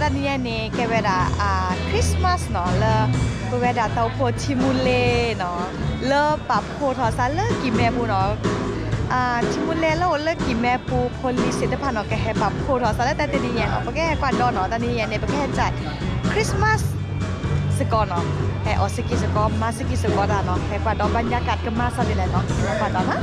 တနံၤအံၤန့ၣ် ကဲဝဲဒၣ် Christmas နီၤ လၢ ပဝဲဒၣ်တၢ်အိၣ်ဖှိၣ်ထံမူလ့နီၤ လၢပာ်ဖှိၣ်ထီၣ်သးလၢကံၢ်မဲပူၤနီၤ. ထံမူလ့လၢအိၣ်လၢကံၢ်မဲပူၤ ဖိလံၤသ့ၣ်တဖၣ်နီၤ ကဟဲပာ်ဖှိၣ်ထီၣ်သးလၢတၢ်တနံၤအံၤနီၤ. ပကဟဲကွၢ်ဒီးနီၤ တနံၤအံၤန့ၣ် ပကဟဲကၢ် Christmas စ့ၢ်ကီးနီၤ. ဟဲအီၣ်စကံစ့ၢ်ကီး မၤစကံစ့ၢ်ကီးတၢ်နီၤ. ဟဲကွၢ်ဒီး ဘၣ်ညါကးကမၤစ့ၢ်ဒ်လဲၣ်နီၤ ဟဲကွၢ်ဒီးနီ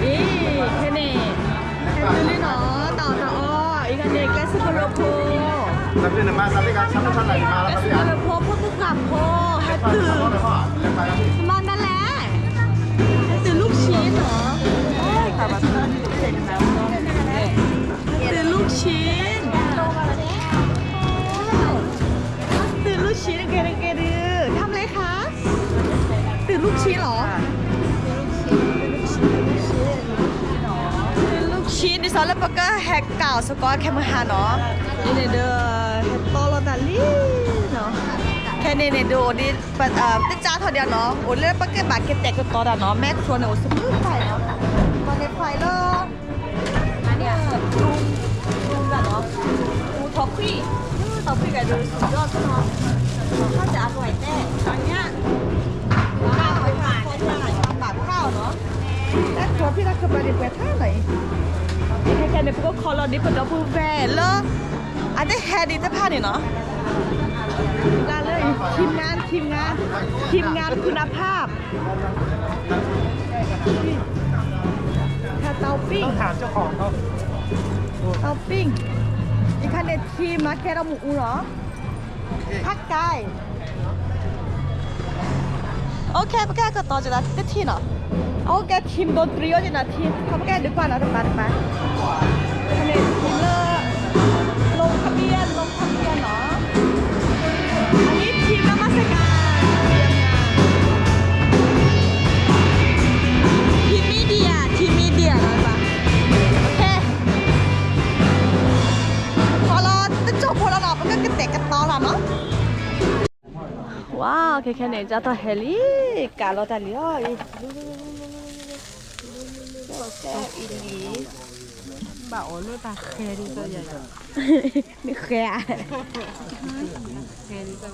ၤ. အ့ ခဲန့ၣ် ဟဲတုၤလံနီၤ တၢ်အီၣ်တၢ်အီ အံၤန့ၣ် ကျဲးစၢးကရၢဖိ ကျဲးစၢးကရၢဖိ ဖိသၣ်ဖိ ဟဲတုၤ မၤဒ်လဲၣ် ဟဲတုၤ လုၢ်ဆ့ ဟဲတုၤ လုၢ်ဆ့ ကဲဒုးကဲဒုး ทำอะไรคะ တုၤ လုၢ်ဆ့လီၤ. တုၤ လုၢ်ဆ့ ဒ်သိးလၢပကဟဲကၢ်အီၤစ့ၢ်ကီး ခဲမုၢ်ဟါနီၤ. အံၤန့ၣ်ဒီး ဟဲတီလီၤတၢ်လံနီၤ. ခဲန့ၣ်န့ၣ်ဒီး အိၣ်ဒ် တကးထီၣ်ဒံးနီၤ အိၣ်လၢပကဘၣ်ကတဲာ်ကတီၤတၢ်နီၤ မဲာ်ချူန့ၣ် အိၣ်စမူဖဲနီၤ ပှၤန့ၣ်ဖဲလၢ အန့ၣ် ပူၤ ပူၤကနီၤ ပူၤထီၣ်ခွံ ထီၣ်ခွံကဒီး สุดยอดနီၤ ခီၣ်စးအကဝဲၤတဲ အညါ ဘၣ်ဖးအီၤနီၤ တၢ်ခီဖံၣ်တၢ်ခီပၤန့ၣ် ပှဲၤထါလီၤအံၤ ခဲခဲန့ၣ် ပကခိးလီၤဒ်ပဒီပုၢ်ဝဲၢ်လၢ အတဟဲဒံးတဖၣ်န့ၣ်နီၤ လၢ ทีมงาน ทีมงาน ทีมงานคุณภาพ ค่ะเตาปิ้ง ต้องถามเจ้าของเขา เตาปิ้ง อีกคันเนี่ยทีมมาแค่เราหมูอูเหรอ ผักไก่ โอเค ပကဲကတီၤကဒီးတထံၣ်နီၤ โอเค ทีมดนตรี အီၤကဒီး ทีม ခီပကဲဒုးကွၢ်နီၤ တပၤတပၤ န့ၣ် ทีมလၢ ลงทะเบียน ลงทะเบียนเหรอ อันนี้ทีมนมัสการ ทีมมีเดีย ทีมมีเดีย โอเค ခီလီၤ တကၠိၢ်ဖိလီၤနီၤ ပကကတဲာ်ကတီၤလီၤနီၤ ဝါ ခဲခဲန့ၣ် ကၢ်ထီၣ်ဟဲလံ ကၢ်လီၤတၢ်လံၤအီၤအံၤ ဘၣ်အိၣ်လၢတၢ်ဃဲဒ်သိးယၤ နဃဲဧါ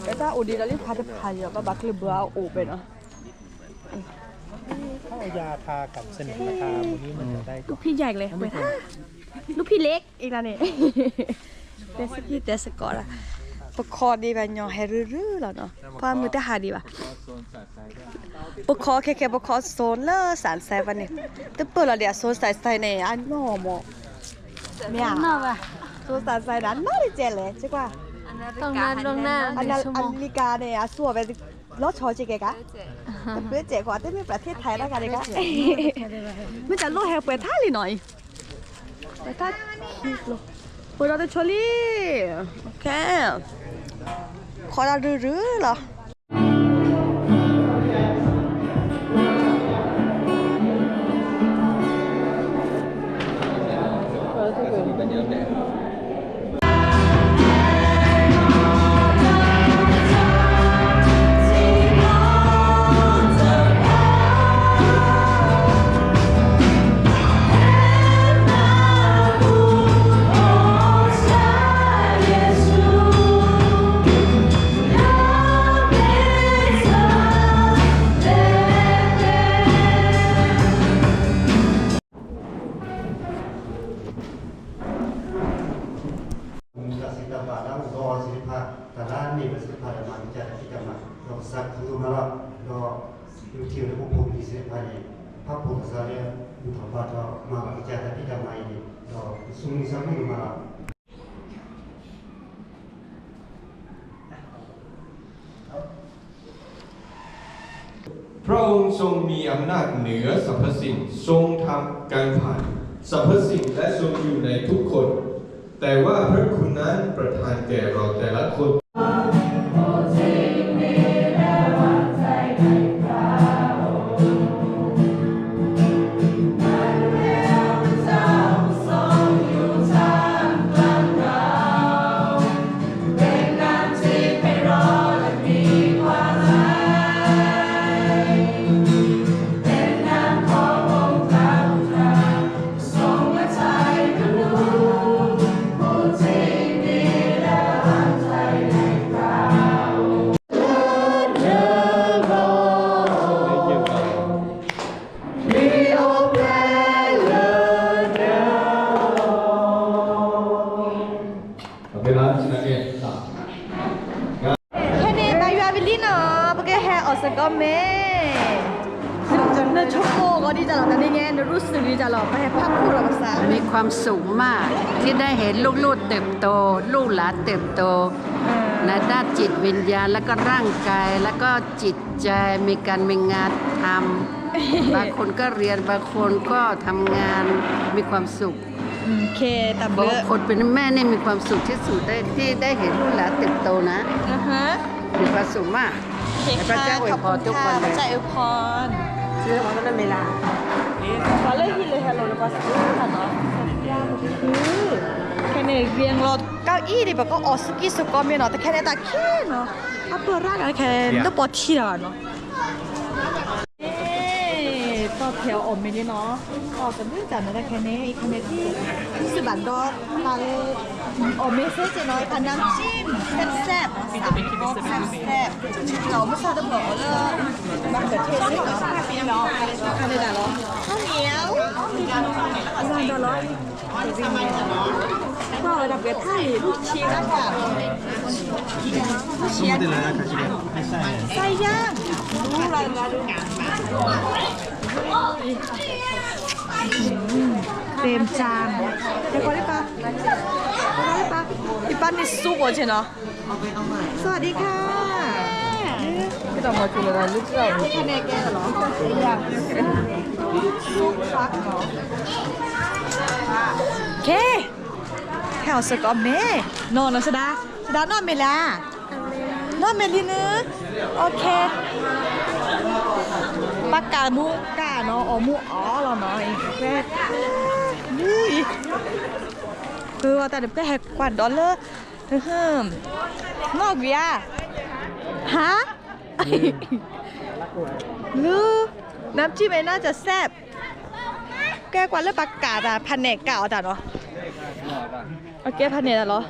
တၢ်အိၣ်ဒံးဒီးလံဖးတဖးယီၤ ဘၣ်ဘၣ်ကျၢၢ်ဘၢအအိၣ်ပဲနီၤ ลูกพี่ใหญ่เลย ลูกพี่เล็กอีกแล้วนี่ တဲစကံတဲစကီးလီၤ ပခီဒံးဘၣ်ညီဟဲရုရုလီၤနီၤ ပှၤမုၢ်တဟးဒံးဘၣ် ပခီခဲခဲ ပခီစိၤလၢစၣ်စဲးဘၣ်န့ၣ် တပၢၢ်လီၤဒံးအစိၤစၣ်စဲးန့ၣ် အနီၢ်မး မ့ၢ်ဧါ စိၤစၣ်စဲးန့ၣ် အနီၢ်တကဲလဲၣ် ကကွၢ် အလံကါန့ၣ် အဆူၣ်အီၤဝဲ လီၤဆီက့ကဲကါ တပၢၢ်စဲးကွၢ် တမ့ၢ်ပှၤထ့ထါတၢ်ကါဒံးကါ မ့ၢ်တၢ်လိၣ်ဟဲပှဲၤထါလံနီၤအံၤ ပှဲၤထါခံကျိၤ ပှဲၤဒီးတဆိလံ ခီဒီးရုရုလီၤ မူတၢ်သ့တၢ်ဘၣ်လၢအအိၣ်ဒီးအီၤသ့ၣ်တဖၣ် တၢ်လၢအန့ၢ်ဝဲသ့ၣ်တဖၣ်ဒီး မၤကစၢ်တၢ်ဖံးတၢ်မၤ ဒီးကစၢ်ခူသူၣ်မးလီၤ. ဒီး ယထံၣ်ဝဲလၢပဖိပလံၤသ့ၣ်တဖၣ်န့ၣ် ဖးဖှိၣ်ထီၣ်သးလၢ ဘူၣ်ထီၣ်ဘါထီၣ် မၤဘၣ်ကစၢ်တၢ်ဖံးတၢ်မၤအံၤန့ၣ် ဒီးပဆိမိၣ်သးမုာ်မးလီၤ. พระองค์ทรงมีอำนาจเหนือสรรพสิ่ง ทรงทำการผ่านสรรพสิ่ง และทรงอยู่ในทุกคน แต่ว่าพระคุณนั้นประทานแก่เราแต่ละคน ဒီးတနံၤညါ နရူၢ်စုၤလံတၢ်လီၤ ပဟဲဖးခိၣ်လီၤပသး มีความสุขมากที่ได้เห็นลูกๆเติบโต ลูกหลานเติบโต ในด้านจิตวิญญาณ แล้วก็ร่างกาย แล้วก็จิตใจ มีการมีงานทำ บางคนก็เรียน บางคนก็ทำงาน มีความสุข โอเค ตาม บอกว่าคนเป็นแม่เนี่ยมีความสุขที่สุดได้ที่ได้เห็นลูกหลานเติบโตนะ อ่าฮะ มีความสุขมาก โอเคค่ะ ให้พระเจ้าอวยพรทุกคนเลย ขอบคุณค่ะ พระเจ้าอวยพร ပှၤလၢဟံၣ်လၢဟဲလီၤလၢပှၤစူၤခါနီၤ ခဲန့ၣ် ဂ့ၤလီၤ เก้าอี้ ဒံး ပကအီၣ်စကံစကီမ့ၢ်နီၤ တခဲန့ၣ်တၢ်ခံနီၤ အပၢၢ်ရၣ်ကခဲ လၢပှၤထံတၢ်နီၤ တီၢ်ထဲအီၣ်မ့ၤန့ၣ်နီၤ အီၣ်တဘျုးတၢ်န့ၣ်တၢ်ခဲန့ၣ် အံၤခဲန့ၣ် သုစဘၣ်ဒီတၢ်လၢ အီၣ်မ့ၤစ့ၢ်ကီးနီၤ အနၢ်ကၠံ စဲးစဲး စဲးစဲး ဒီးမုၢ်ဆါတဘျီအီၣ်လၢ ဘၣ်ကထ့ၣ်စ့ၢ်နီၤ ခါန့ၣ်ဒၣ်လီၤ ခါန့ၣ် အီၣ်လီၤဒီးလီၤ ကွၢ်ဝဲဒၣ်ပှဲၤထါလံ လူၢ်ဆံးလၢကၢ် လူၢ်ဆံး ไส้ย่าง เต็มจาน เดี๋ยวก่อนได้ปะ เดี๋ยวก่อนได้ปะ อีป้านี่สู้กว่าใช่เนาะ สวัสดีค่ะ พี่ต่อมาคืออะไรลูกเจ้า คะแนนแกเหรอ ไส้ย่าง ซุปฟักเหรอ โอเค ဟဲအီၣ်စ့ၢ်ကီးမ့ၤ နီၢ်နီၢ်စဒါ စဒါနီၢ်မ့ၤလၢ နီၢ်မ့ၤလံနု โอเค ပကးမူကးနီၤ အီၣ်မူအီၣ်လီၤနီၤ အံၤ ဝဲ မူအံၤ ဃုအီၣ်တၢ်ဒီး ပကဟဲကွၢ်ဒီးလၢ နီၢ်ကွံာ်ဧါ ဟါ လူ น้ำจิ้มไอ้น่าจะแซ่บ ကဲကွၢ်လၢပကးတၢ် ဖးနဲၣ်ကးအီၣ်တၢ်နီၤ အကဲဖးနဲၣ်တၢ်လီၤ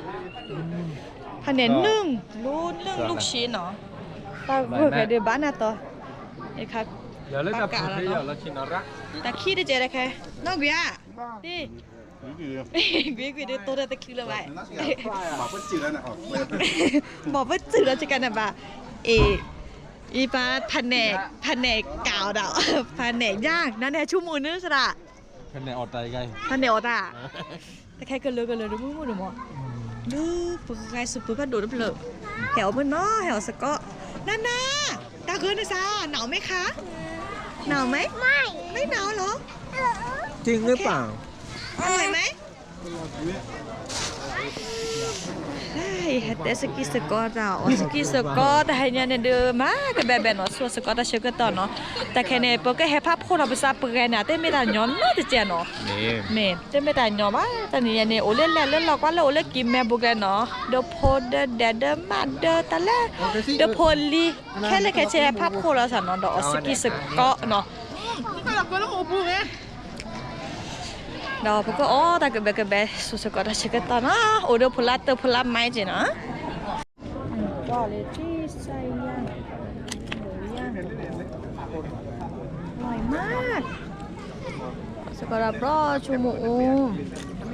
ဖးနဲၣ်นึ่ง လူนึ่ง ลูกชิ้นနီၤ တၢ်ဂိၢ်ခဲဒုးဘၣ်နၢ်တီၤ အခါ ပကးလီၤနီၤ တၢ်ခံတကဲတခဲ နီၢ်ကွံာ်ဧါ ကွံာ်ကွံာ် ဒ်တိၢ်တၢ်တချုးလၢၤဘၣ် ဘၣ်ပစၢၢ်လီၤကနဘၣ် အံၤ အံၤပှၤဖးနဲၣ် ဖးနဲၣ်ကးအီၣ်တၢ် ဖးနဲၣ် ย่าง နၤန့ၣ်ဟဲဆိကမိၣ်နုၤသရၣ် ဖးနဲၣ်အီၣ်တၢ် ဖးနဲၣ်အီၣ်တၢ် တခဲကလၢာ်ကလၢာ်ဒိၣ်မုၢ်မုၢ်ဒိၣ်မး ဒုးပဂၤစူးပၢၤဖးဒိၣ်တဖျၢၣ် ဟဲအီၣ်မ့ၤနီၤ ဟဲအီၣ်စ့ၢ်ကီး နၤနၤ တၢ်ဂ့ၤန့ၣ်စၢ် หนาวไหมคะ หนาวไหม ไม่ ไม่หนาวเหรอ จริงหรือเปล่า อร่อยไหม ဟဲတဲစကံစကီးတၢ် အီၣ်စကံစကီးတၢ် ဟဲညါန့ၣ်ဒုး မၤကဘဲဘဲနီၤ ဆိစကီးတၢ်ဆၢကတီၢ်နီၤ တၢ်ခဲန့ၣ် ပကဟဲဖးဖှိၣ်လီၤပသးပှဲၤန့ၣ် တမ့ၢ်တၢ်ညီနီတစဲးနီၤ မ့ၢ် တမ့ၢ်တၢ်ညီဘၣ် တနံၤညါန့ၣ် အိၣ်လၢလဲၣ်လၢလီၢ်ကွၢ်လၢအိၣ်လၢကံၤမဲဘိကျဲနီၤ ဒီးဖိဒီးဒဲးဒီးမးဒီးတၢ်လၢ ဒီးဖိလံၤ ခဲလၢာ်ခဲဆ့ဟဲဖးဖှိၣ်လီၤသးနီၤ ဒီးအီၣ်စကံစကီးနီၤ ဒီးပကအီၣ်တၢ်ကဘဲကဘဲ ဆိစကီးတၢ်ဆၢကတီၢ်နီၤ အိၣ်ဒီးဖိလါတၢၢ်ဖိလါမဲက့နီၤ စကီးဒီးဘျီဆိကမိၣ်အိၣ်